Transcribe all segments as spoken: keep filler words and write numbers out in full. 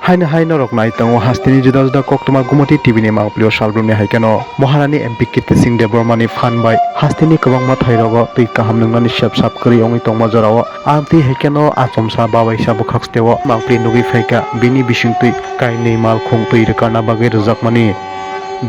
Haino hai norok nai tongo hasteni juda juda koktwma Gumoti T V ni mangpili o salbrumni hai kheno Maharani M P Kirti Singh Debbarma ni phan bai hasteni kwbangma thai rogo twi kaham nwngnani sep sap kwrwi wngwi tongma jorao amtwi hai kheno achomsa babaisa bwkhak steo mangpili nugwi phaikha bini bisingtwi kainwi malkhung twi rwkarna bagwi rwjakmani.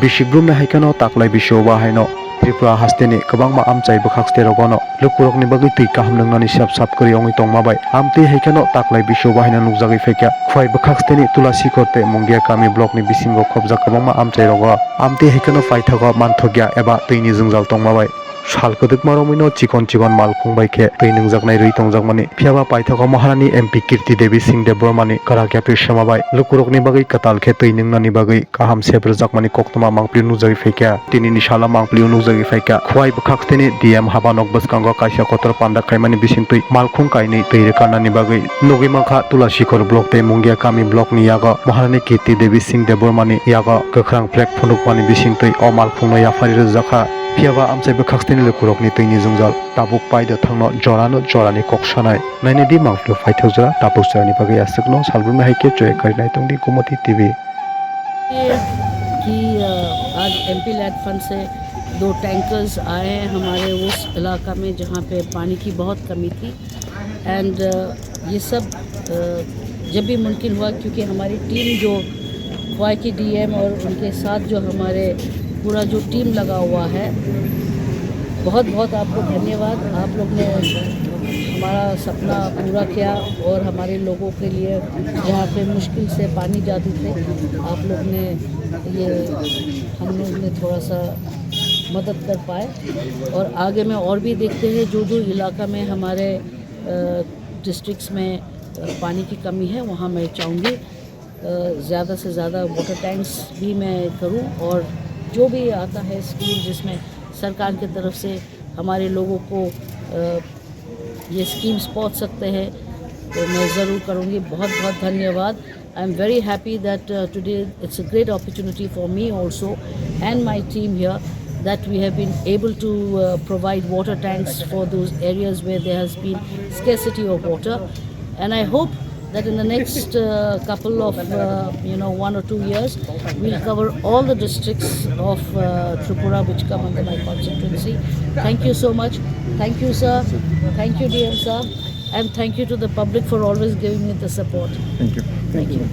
Bisikrumni hai kheno taklai bisio bahaino Tripura hasteni kwbangma amchai bwkhak stei rogono lukurokni bagwi twi kaham nwngnani sep sap kwrwi wngwi tongma bai amtwi hai kheno taklai bisio bahaino nukjagwi phaikha. Khwai bwkhak steni Tulasikhor tei Mungia kami blockni bisingo khobjak kwbangma amchai rogo amtwi hai kheno paithago manthokya eba twini jwngjal tongma bai sal kwdwkma romwino chikon chikon malkhung bai khe twi nwngjaknai rwi tongjakmani. Phiyaba paithago Maharani M P Kirti Devi Singh Debbarmani kwrak yapri sema bai lukurokni bagwi kwtal khe twi nwngnani bagwi kaham sep rwjakmani koktwma mangpili nukjagwi phaikha. Tinini salo mangpili nukjagwi phaikha. Khwai bwkhak steni D M habanok bwskango kaisa kotor panda khaimani bisingtwi malkhung kainwi twi rwkarnani bagwi nugwi mankha Tulasikhor block tei Mungia kami blockni yago Maharani Kirti Devi Singh Debbarmani yago kwkhrang flag phunukmani bisingtwi o malkhungno yaphari rwjakha. Phiyaba amchai bwkhak steni lukurokni twini jwngjal tabuk paida thangno jorano jorani kok sanai. Nainadi mangpili paithak jora tabuk jorani bagwi aswkno salbrumni hai khe choya kari nai tongdi Gumoti T V. कि अ, आज MP lead fund से दो टैंकर्स आए हैं हमारे उस इलाका में जहाँ पे पानी की बहुत कमी थी। एंड ये सब अ, जब भी मुमकिन हुआ, क्योंकि हमारी टीम जो ख्वाई की डीएम और उनके साथ जो हमारे पूरा जो टीम लगा हुआ है, बहुत बहुत आपको धन्यवाद। आप लोग ने हमारा सपना पूरा किया और हमारे लोगों के लिए, जहाँ पे मुश्किल से पानी जाती थी, आप लोग ने ये, हम लोग ने थोड़ा सा मदद कर पाए। और आगे में और भी देखते हैं, जो जो इलाका में हमारे डिस्ट्रिक्ट्स में अ, पानी की कमी है, वहाँ मैं चाहूँगी ज़्यादा से ज़्यादा वाटर टैंक्स भी मैं करूँ। और जो भी आता है स्कीम जिसमें सरकार की तरफ से हमारे लोगों को अ, ये स्कीम्स पहुँच सकते हैं, तो मैं ज़रूर करूँगी। बहुत बहुत धन्यवाद। I am very happy that uh, today it's a great opportunity for me also and my team here, that we have been able to uh, provide water tanks for those areas where there has been scarcity of water. And I hope that in the next uh, couple of, uh, you know, one or two years, we'll cover all the districts of uh, Tripura which come under my constituency. Thank you so much. Thank you, sir. Thank you, D M sir. And thank you to the public for always giving me the support. Thank you. Thank you.